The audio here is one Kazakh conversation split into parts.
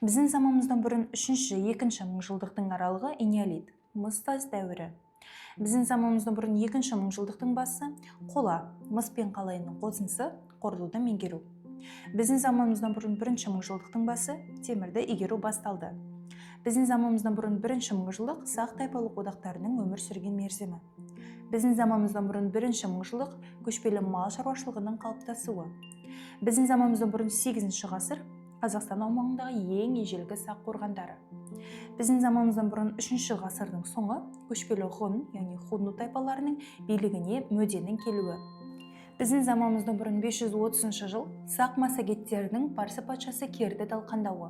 Біздің заманымыздан бұрын үшінші, екінші мыңжылдықтың аралығы, энеолит, мыс тас дәуірі. Біздің заманымыздан бұрын екінші мыңжылдықтың басы, қола, мыс пен қалайының қосындысы, қорытуды меңгеру. Біздің заманымыздан бұрын бірінші мыңжылдықтың басы, темірді игеру басталды. Біздің заманымыздан бұрын бірінші мыңжылдық, сақ тайпалық одақтарының өмір сүрген мерзімі. Біздің заманымыздан бұрын бірінші мыңжылдық, көшпелі мал шаруашылығының қалыптасуы. Біздің заманымыздан бұрын сегізінші ғасыр, Қазақстан аумағындағы ең ежелгі сақ қорғандары. Біздің заманымыздан бұрын үшінші ғасырдың соңы, көшпелі ғұн, яғни хунну тайпаларының билігіне мөденің келуі. Біздің заманымыздан бұрын 530 жыл, сақ массагеттерінің парсы патшасы Кирді талқандауы.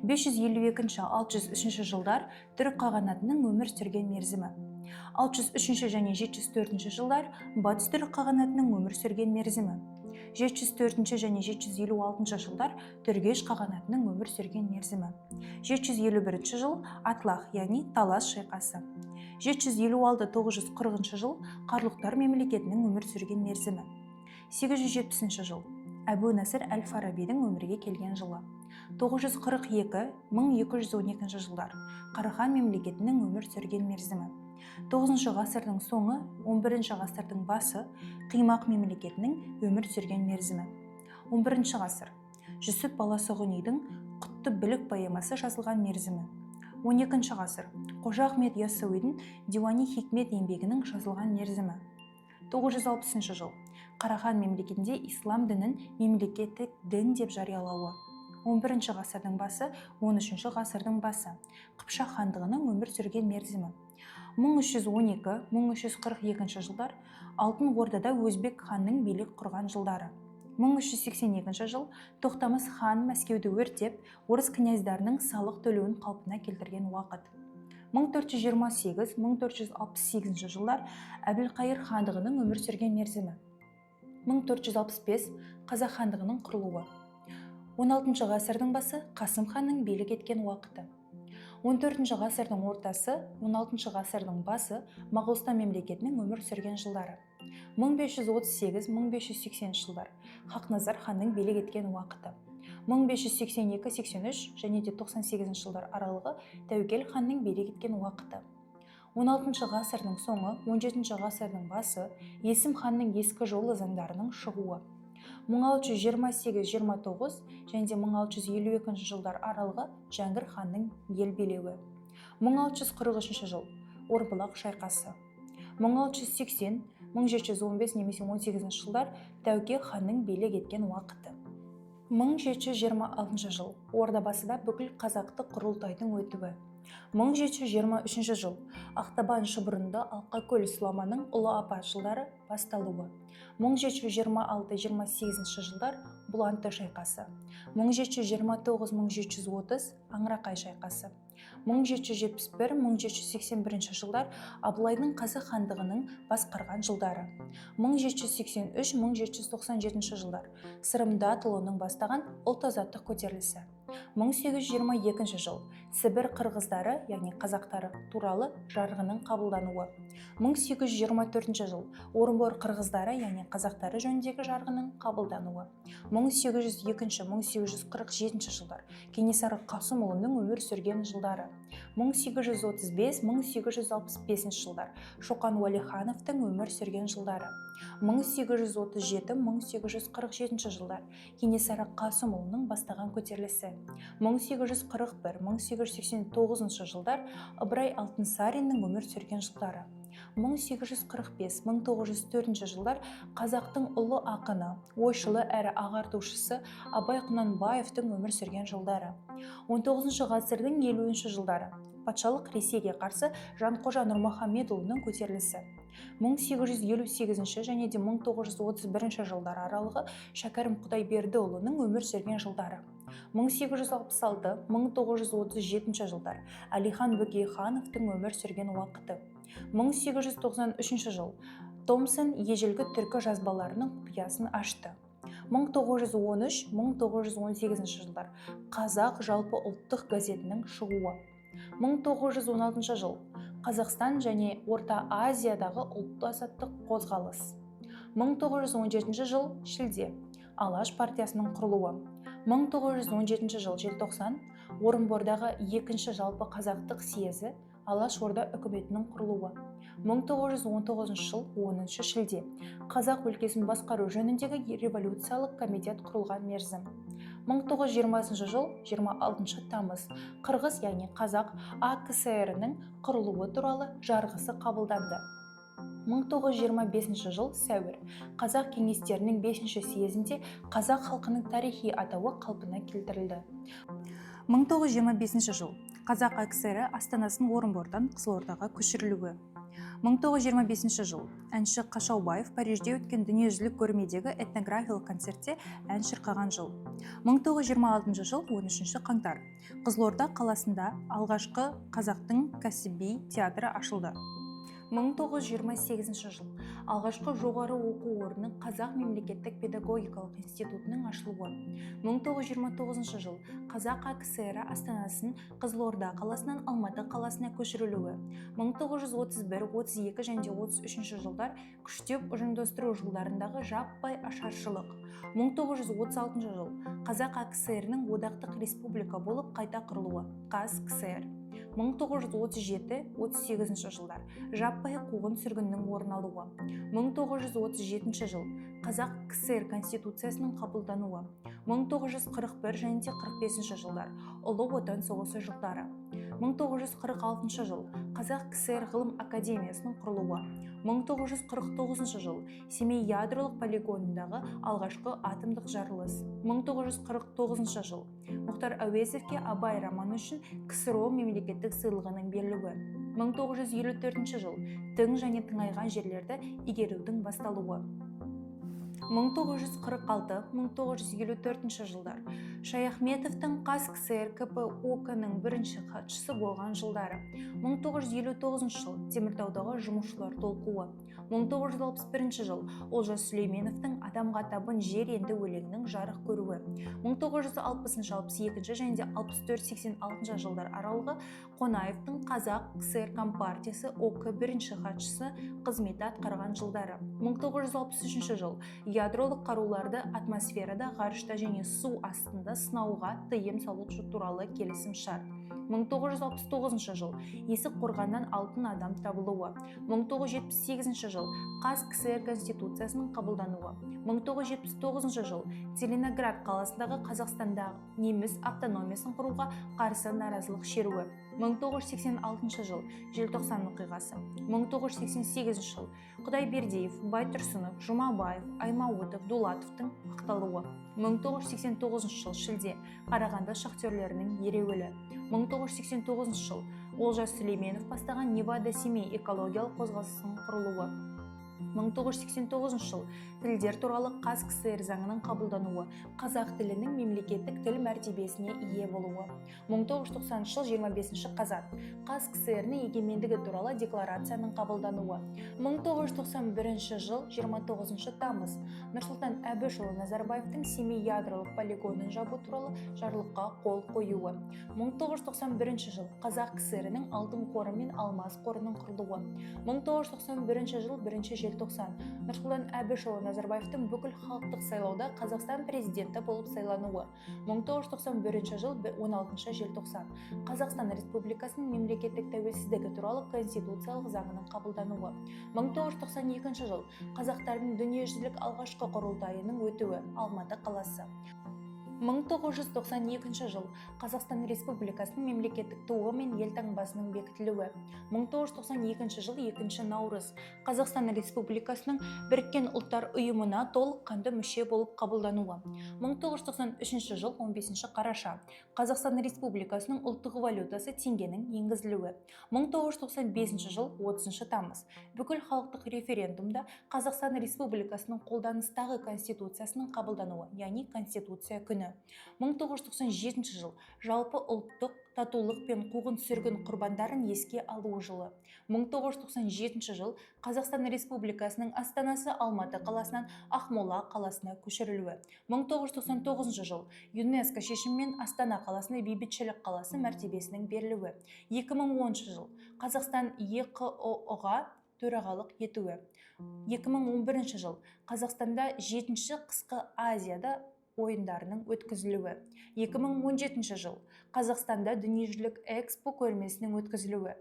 552-603 жылдар, Түрік қағанатының өмір сүрген мерзімі. 603 және 704 жылдар, Батыс Түрік қағанатының өмір сүрген мерзімі. 704 және 756 жылдар, Түргеш қағанатының өмір сүрген мерзімі. 751 жыл, Атлах, яғни Талас шайқасы. 756-940 жыл, Қарлұқтар мемлекетінің өмір сүрген мерзімі. 870 жыл, Әбу Насыр әл Фарабидің өмірге келген жылы. 942-1212 жылдар, Қарахан мемлекетінің өмір сүрген мерзімі. 9 ғасырдың соңы, 11 ғасырдың басы, Қимақ мемлекетінің өмір сүрген мерзімі. 11 ғасыр, Жүсіп Баласағұнидің «Құтты білік» поэмасы жазылған мерзімі. 12 ғасыр, Қожа Ахмет Яссауидің «Диуани хикмет» еңбегінің жазылған мерзімі. 960 жыл, Қарахан мемлекетінде ислам дінін мемлекеттік дін деп жариялауы. 11 ғасырдың басы, 13 ғасырдың басы, Қыпшақ хандығының өмір сүрген мерзімі. 1312-1342 жылдар, Алтын Ордада Өзбек ханның билік құрған жылдары. 1382 жыл, Тоқтамыс хан Мәскеуді өртеп, орыс князьдарының салық төлеуін қалпына келтірген уақыт. 1428-1468 жылдар, Әбілқайыр хандығының өмір сүрген мерзімі. 1465, Қазақ хандығының құрылуы. 16 ғасырдың басы, Қасым ханның билік еткен уақыты. 14 ғасырдың ортасы, 16 ғасырдың басы, Моғолстан мемлекетінің өмір сүрген жылдары. 1538-1580 жылдар, Хақназар ханның билік еткен уақыты. 1582-83 және де 98 жылдар аралығы, Тәуекел ханның билік еткен уақыты. 16 ғасырдың соңы, 17 ғасырдың басы, Есім ханның ескі жолы заңдарының шығуы. 1628-29 және де 1652 жылдар аралығы, Жәңгір ханның ел билеуі. 1643 жыл, Орбұлақ шайқасы. 1680, 1715 немесе 18 жылдар, Тәуке ханның билік еткен уақыты. 1726 жыл, Ордабасыда бүкіл қазақтық құрылтайдың өтуі. 1723 жыл, Ақтабан шұбырынды, Алқакөл сұламаның ұлы апат жылдары басталуы. 1726-28 жылдар, Бұланты шайқасы. 1729-1730, Аңырақай шайқасы. 1771-1781 жылдар, Абылайдың Қазақ хандығының басқарған жылдары. 1783-1797 жылдар, Сырым Датұлының бастаған ұлт азаттық көтерілісі. 1822 жыл, Сібір қырғыздары, яғни қазақтары туралы жарғының қабылдануы. 1824 жыл, Орынбор қырғыздары, яғни қазақтары жөніндегі жарғының қабылдануы. 1802-1847 жылдар, Кенесары Қасымұлының өмір сүрген жылдары. 1835-1865 жылдар, Шоқан Уәлихановтың өмір сүрген жылдары. 1837-1847 жылдар, Кенесары Қасымұлының бастаған көтерілісі. 1841-1889 жылдар, Ыбырай Алтынсариннің өмір сүрген жылдары. 1845-1904 жылдар, қазақтың ұлы ақыны, ойшылы әрі ағартушысы Абай Құнанбаевтың өмір сүрген жылдары. 19 ғасырдың 50 жылдары, патшалық Ресейге қарсы Жанқожа Нұрмұхамедұлының көтерілісі. 1858 және де 1931 жылдар аралығы, Шәкәрім Құдайбердіұлының өмір сүрген жылдары. 1866-1937 жылдар, Әлихан Бөкейхановтың өмір сүрген уақыты. 1893 жыл, Томсон ежелгі түркі жазбаларының құпиясын ашты. 1913-1918 жылдар, «Қазақ» жалпы ұлттық газетінің шығуы. 1916 жыл, Қазақстан және Орта Азиядағы ұлт азаттық қозғалыс. 1917 жыл, шілде, Алаш партиясының құрылуы. 1917 жыл желтоқсан, Орынбордағы екінші жалпы қазақтық съезі, Алаш Орда үкіметінің құрылуы. 1919 жыл 10 шілде, Қазақ өлкесін басқару жөніндегі революциялық комитет құрылған мерзім. 1920 жыл 26 тамыз, Қырғыз, яғни Қазақ АКСР-інің құрылуы туралы жарғысы қабылданды. 1925 жыл сәуір, Қазақ кеңестерінің 5 съезінде қазақ халқының тарихи атауы қалпына келтірілді. 1925 жыл Қазақ АКСР астанасының Орынбордан Қызылордаға көшірілуі. 1925 жыл әнші Қашаубаев Парижде өткен дүниежүзілік көрмедегі этнографиялық концертте ән шырқаған жыл. 1926 жыл 13 қаңтар, Қызылорда қаласында алғашқы қазақтың кәсіби театры ашылды. 1928 жыл алғашқы жоғары оқу орны, Қазақ мемлекеттік педагогикалық институтының ашылуы. 1929 жыл Қазақ АКСР астанасын Қызылорда қаласынан Алматы қаласына көшірілуі. 1931, 32 және 33 жылдар күштеп ұжымдастыру жылдарындағы жаппай ашаршылық. 1936 жыл Қазақ АКСР-інің одақтық республика болып қайта құрылуы, Қаз КСР. 1937-38 жылдар жаппай қуғын сүргіннің орын алуы. 1937 жыл Қазақ КСР Конституциясының қабылдануы. 1941 және де 45 жылдар Ұлы Отан соғысы жылдары. 1946 жыл Қазақ КСР Ғылым академиясының құрылуы. 1949 жыл Семей ядролық полигонындағы алғашқы атомдық жарылыс. 1949 жыл Мұхтар Әуезовке «Абай» романы үшін КСРО мемлекеттік сыйлығының берілуі. 1954 жыл тың және тыңайған жерлерді игерудің басталуы. 1946-1954 жылдар Шаяхметовтің ҚазКСР КП ОК-ның бірінші хатшысы болған жылдары. 1959 жыл Теміртаудағы жұмысшылар толқуы. 1961 жыл Олжас Сүлейменовтің «Адамға табын жер енді» өлеңінің жарық көруі. 1960-62 және де 64-86 жылдар аралығы Қонаевтың Қазақ КСР Компартиясы ОК бірінші хатшысы қызметі атқарған жылдары. 1963 жыл ядролық қаруларды атмосферада, ғарышта және су астында сынауға тыйым салу туралы келісім шарт. 1969 жыл Есік қорғаннан алтын адам табылуы. 1978 жыл Қаз КСР Конституциясының қабылдануы. 1979 жыл Целиноград қаласындағы Қазақстандағы неміс автономиясын құруға қарсы наразылық шеруі. 1986 жыл Желтоқсан оқиғасы. 1988 жыл Құдайбердиев, Байтұрсынов, Жұмабаев, Аймауытов, Дулатовтың ақталуы. 1989 жыл шілде Қарағанды шахтерлерінің ереуілі. 1989 жыл Олжас Сүлейменов бастаған «Невада Семей» экологиялық қозғалысының құрылуы. 1989 жыл Тілдер туралы Қаз КСР заңының қабылдануы, қазақ тілінің мемлекеттік тіл мәртебесіне ие болуы. 1990 жыл 25 қазан Қаз КСР-інің егемендігі туралы декларацияның қабылдануы. 1991 жыл 29 тамыз Нұрсұлтан Әбішұлы Назарбаевтың Семей ядролық полигонын жабу туралы жарлыққа қол қоюы. 1991 жыл Қазақ КСР-інің алтын қоры мен алмаз қорының құрылуы. 1991 жыл 1 желтоқсан Нұрсұлтан Әбішұлы Назарбаевтың бүкіл халықтық сайлауда Қазақстан президенті болып сайлануы. 1991 жыл 16 желтоқсан Қазақстан Республикасының мемлекеттік тәуелсіздігі туралы конституциялық заңының қабылдануы. 1992 жыл қазақтардың дүниежүзілік алғашқы құрылтайының өтуі, Алматы қаласы. 1992 жыл Қазақстан Республикасының мемлекеттік туы мен елтаңбасының бекітілуі. 1992 жыл 2 наурыз Қазақстан Республикасының Біріккен Ұлттар Ұйымына толыққанды мүше болып қабылдануы. 1993 жыл 15 қараша Қазақстан Республикасының ұлттық валютасы теңгенің енгізілуі. 1995 жыл 30 тамыз бүкіл халықтық референдумда Қазақстан Республикасының қолданыстағы конституциясының қабылдануы, яғни Конституция күні. 1997 жыл жалпы ұлттық татулық пен қуғын-сүргін құрбандарын еске алу жылы. 1997 жыл Қазақстан Республикасының астанасы Алматы қаласынан Ақмола қаласына көшірілуі. 1999 жыл ЮНЕСКО шешімімен Астана қаласына бейбітшілік қаласы мәртебесінің берілуі. 2010 жыл Қазақстан ЕҚЫҰ-ға төрағалық етуі. 2011 жыл Қазақстанда жетінші қысқы Азияда ойындарының өткізілуі. 2017 жыл: Қазақстанда Дүниежүзілік ЭКСПО көрмесінің өткізілуі.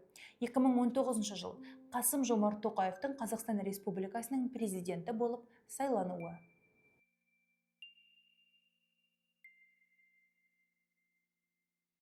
2019 жыл: Қасым Жомарт Тоқаевтың Қазақстан Республикасының президенті болып сайлануы.